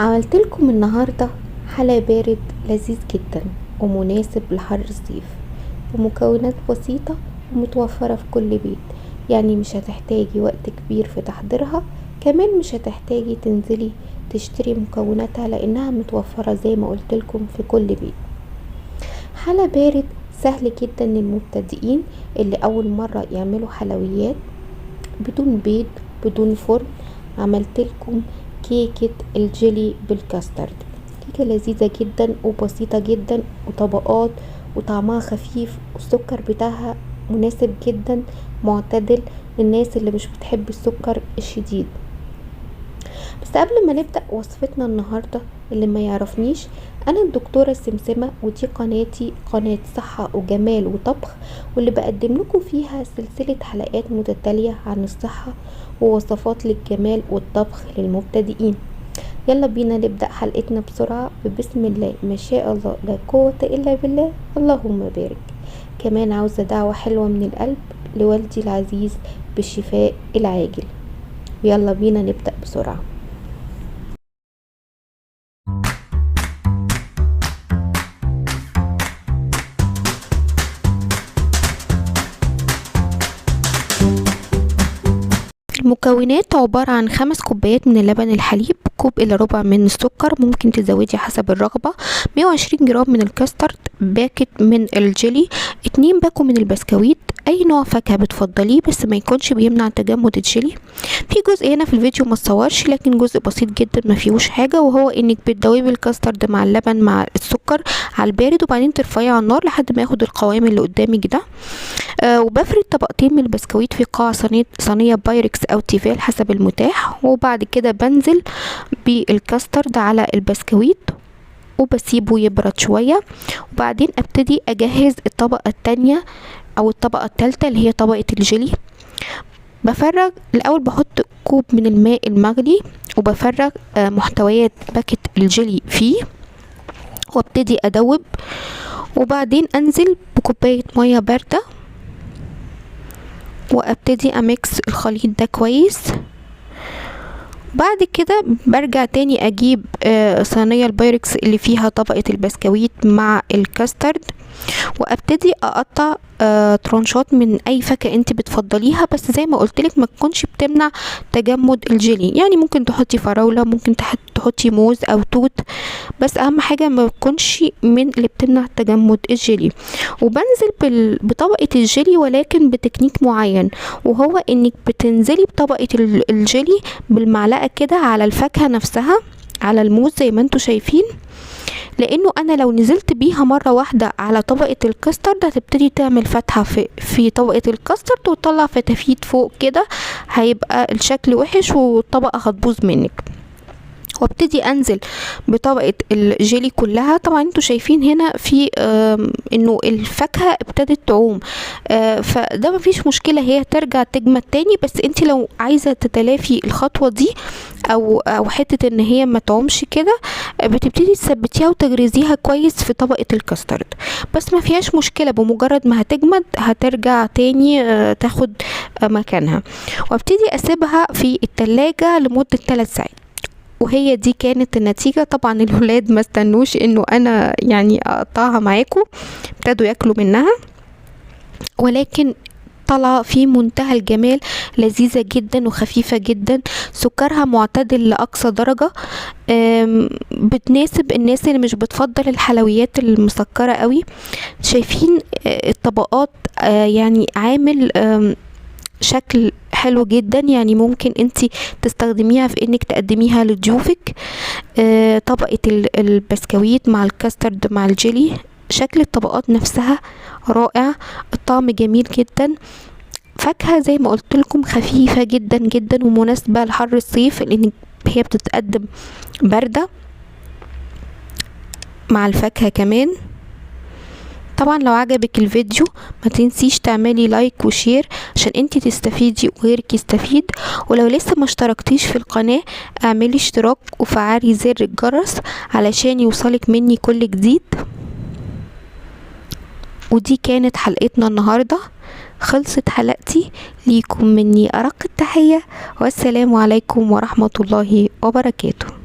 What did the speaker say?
عملت لكم النهاردة حلا بارد لذيذ جدا ومناسب لحر الصيف، بمكونات بسيطة ومتوفرة في كل بيت، يعني مش هتحتاجي وقت كبير في تحضيرها، كمان مش هتحتاجي تنزلي تشتري مكوناتها لانها متوفرة زي ما قلت لكم في كل بيت. حلا بارد سهل جدا للمبتدئين اللي اول مرة يعملوا حلويات بدون بيض بدون فرن. عملت لكم كيكة الجيلي بالكاسترد، كيكة لذيذة جدا وبسيطة جدا وطبقات وطعمها خفيف والسكر بتاعها مناسب جدا معتدل للناس اللي مش بتحب السكر الشديد. بس قبل ما نبدأ وصفتنا النهاردة، اللي ما يعرفنيش انا الدكتورة سمسمة، ودي قناتي قناة صحة وجمال وطبخ، واللي بقدم لكم فيها سلسلة حلقات متتالية عن الصحة ووصفات للجمال والطبخ للمبتدئين. يلا بينا نبدأ حلقتنا بسرعة. بسم الله ما شاء الله لا قوة إلا بالله، اللهم بارك. كمان عاوزة دعوة حلوة من القلب لوالدي العزيز بالشفاء العاجل. يلا بينا نبدأ بسرعة. المكونات عبارة عن 5 كوبايات من اللبن الحليب، كوب إلا ربع من السكر، ممكن تزودي حسب الرغبة، 120 جرام من الكاسترد، باكت من الجيلي، 2 باكو من البسكويت، أي نوع فاكهة بتفضليه بس ما يكونش بيمنع تجمد الجيلي. في جزء هنا في الفيديو ما اتصورش، لكن جزء بسيط جدا ما فيهوش حاجة، وهو انك بتدوبي الكاسترد مع اللبن مع السكر على البارد، وبعدين ترفعيه على النار لحد ما ياخد القوام اللي قدامك ده. وبفرد طبقتين من البسكويت في قاع صينية بايركس او تيفال حسب المتاح، وبعد كده بنزل بالكاسترد على البسكويت وبسيبه يبرد شوية، وبعدين ابتدي اجهز الطبقة التانية او الطبقة التالتة اللي هي طبقة الجيلي. بفرغ الاول، بحط كوب من الماء المغلي وبفرغ محتويات باكت الجيلي فيه، وابتدي ادوب، وبعدين انزل بكوباية مية باردة وابتدي اميكس الخليط ده كويس. بعد كده برجع تاني اجيب صينية البايركس اللي فيها طبقة البسكويت مع الكاسترد، وابتدي اقطع ترانشات من اي فاكهة انت بتفضليها، بس زي ما قلتلك ما تكونش بتمنع تجمد الجيلي، يعني ممكن تحطي فراولة، ممكن تحطي موز او توت، بس اهم حاجة ما تكونش من اللي بتمنع تجمد الجيلي. وبنزل بطبقة الجيلي ولكن بتكنيك معين، وهو انك بتنزلي بطبقة الجيلي بالمعلقة كده على الفاكهة نفسها، على الموز زي ما انتوا شايفين، لانه انا لو نزلت بيها مرة واحدة على طبقة الكاسترد هتبتدي تعمل فتحة في طبقة الكاسترد وتطلع فتافيت فوق كده، هيبقى الشكل وحش والطبقة هتبوظ منك. وابتدي انزل بطبقة الجيلي كلها. طبعا انتوا شايفين هنا في انه الفاكهة ابتدت تعوم، فده مفيش مشكلة، هي ترجع تجمد تاني، بس انت لو عايزة تتلافي الخطوة دي او حتة ان هي ما تعومش كده، بتبتدي تثبتيها وتغرزيها كويس في طبقة الكاسترد، بس ما فيهاش مشكلة، بمجرد ما هتجمد هترجع تاني تاخد مكانها. وابتدي اسيبها في التلاجة لمدة 3 ساعات، وهي دي كانت النتيجة. طبعا الولاد ما استنوش انه انا اقطعها معاكم، ابتدوا ياكلوا منها، ولكن طالعة في منتهى الجمال، لذيذة جدا وخفيفة جدا، سكرها معتدل لأقصى درجة، بتناسب الناس اللي مش بتفضل الحلويات المسكرة قوي. شايفين الطبقات، عامل شكل حلو جدا، ممكن انتي تستخدميها في انك تقدميها لضيوفك. طبقة البسكويت مع الكاسترد مع الجيلي، شكل الطبقات نفسها رائع، الطعم جميل جدا، فاكهة زي ما قلت لكم خفيفة جدا جدا ومناسبة لحر الصيف لان هي بتتقدم باردة مع الفاكهة كمان. طبعا لو عجبك الفيديو ما تنسيش تعملي like و share عشان انتي تستفيدي وغيرك يستفيد، ولو لسه ما اشتركتيش في القناة اعملي اشتراك وفعلي زر الجرس علشان يوصلك مني كل جديد. ودي كانت حلقتنا النهاردة، خلصت حلقتي، ليكم مني أرق التحية، والسلام عليكم ورحمة الله وبركاته.